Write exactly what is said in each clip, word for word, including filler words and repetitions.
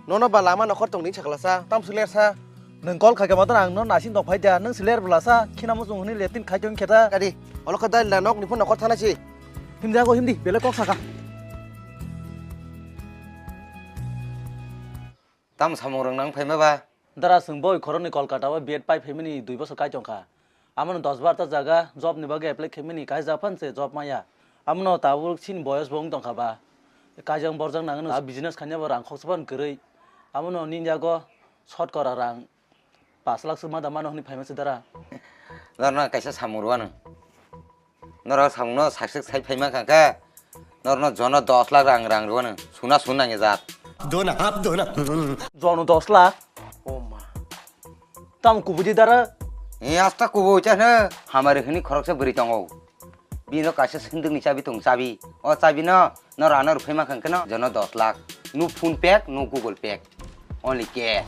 Nono ba lama nokhor tongni sakla sa, tam suler sa. Nwng call khaikha matwr ang no nasing tong phai da, nwng suler bwla sa, khina muchung hwnwi letin khai tong kheta. Kadi, olo kha dal da nok ni phone nokhor thana si. Himdi ako himdi, belai kok saka. Tam samung rwng nang phaima ba? Dara, chwng boi khoroknwi Kolkata o B Ed pai phaimani dui bosor kai tongkha. Amono dos bar ta jaga job ni bagwi apply khaimani kaijak phan se job maya. Amono tabuk chini boyos bo wng tongkha ba. Kaijak borjak nangno business khaina bo rang khoksa phan kwrwi. Amono nini yago short kora rang pas lakh swk ma da mano hwnwi phaima se dara. Norno kaisa samung rwano. Norok samungno success khai phaima kha khe, norno jono dos lakh rang, rang rwano. Suna sun nangya jat. Dona hap dona. Jono dos lakh? Oh ma. Tam kubui di dara? E, asta kubui cha hwno. Hamari hwnwi khoroksa bwrwi tongo. Bino kaisa sindwkni chabi tong chabi. O chabino norok ano rwphai ma kha hwnkhe no jono dos lakh. No phone pack, no Google pack. Only cash.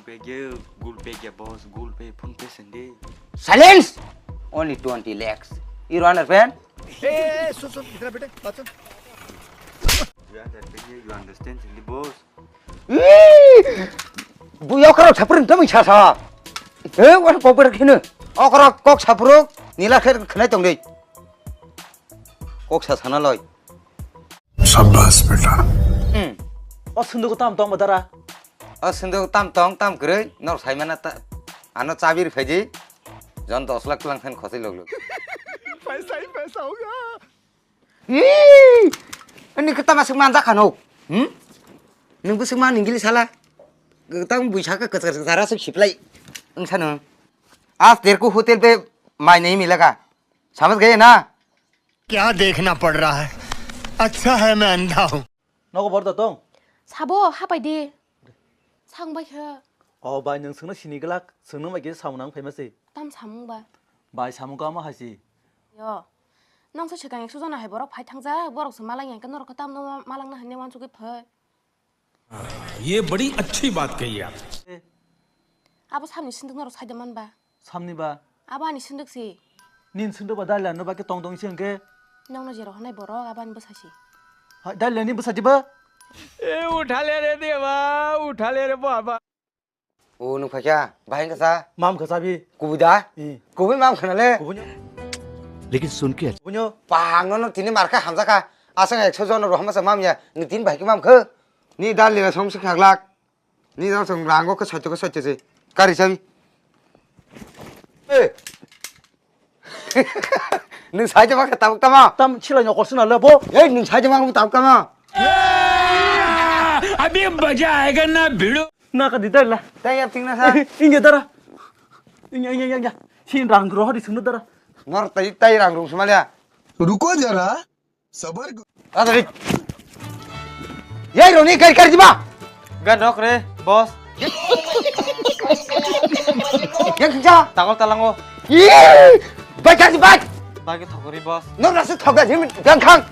Pay ge, Google Pay ge, boss, Google Pay, PhonePe sende. Silence! Only twenty lakhs. You understand? ए, ए, ए, सुन, सुन, इधर बेटे, बात सुन। You understand, you understand, sende, boss? Ee! Bui okorok sapurung tamung sa sa. He, wan pokber khino. Okorok kok sapurung, nila kher khnai tong dei. Kok sa sana loi. Shabash beta. Hmm. O sunduk tam tong ba dara? O sunduk tam tong, tam kwrwi, nor saimana ta, ano chabi rwphai di. Jon dos lakh tlang khan khosoi lok lok. Paisa hi paisa hoga. Ee! Ani kata masuk manjak khano. Hmm? Nung busuk man inggil sala. Tang buisaka kwchar kwchara suk siplai. Ang sano. Aaj tere ko hotel pe mai nahi milega. Samajh gaye na? क्या देखना पड़ रहा है? अच्छा है मैं अंधा हूँ। Nogo borda tong? Sabo, hapai di. Sang bai kha. O bai, nwng swngno sini glak, swngno bai kisa samung nang phaima se. Tam samung ba? Bai, samung kama hai se. Yo. Nong se swkang ekso jona hai borok phai thangjak, borok se malang yang khe norok khe tamno ma-, malang na hanya wansugwi phai. ये बड़ी अच्छी बात कही आप। Abo samni sinduk norok saida man ba? Samni ba? Abo ani sinduk si. Nin sinduk ba dali ano ba ke tong tong si hwnkhe? Nongno jero hanai borok abo ani bwsa si. Ha, dali ani bwsa di ba? ए उठा ले रे देवा, उठा ले रे बाबा। O nuk phaikha, bahai kasa. Mam kasa bi. Kubui da? Eh. Kubui mam khana le. Kubui no. लेकिन सुन के Kubui no. Pang no tini marka hamjaka. Asang ekso jon rohama sa mam ya. Ni tin bahai ke mam khe. Ni dali na som se khaglak. Ni dal song rango khe soito khe soito se. Kari sabi. Eh. Nung sai jama khe tabuk tama. Tam chilai nyokor suna le bo. Eh, nung sai jama khe tabuk tama. अभी मजा आएगा ना भिड़ो। Na ka di dai la. Tai yap ting na sa. Inge dara. Inge, inge, inge, inge. Sin rang roho di sunu dara. Nor tai, tai rang rung sumaliya. रुको जरा। Sabar. Ada dik. Yai roni kari kari diba? Gan rok re, boss. Yang kerja. Tangol talango. Ih, baik kari baik. Bagi thokori, boss. Nor nasu thok dah, yang khang.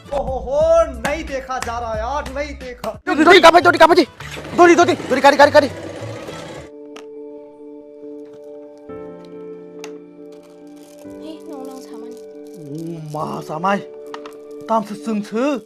ओहो हो, नहीं देखा जा रहा यार, नहीं देखा। Dori, dori, kapai, dori, kapai, dori, dori, dori, kari, kari, kari. Hei, nong nang samani. O ma samai. Tam se chwng se.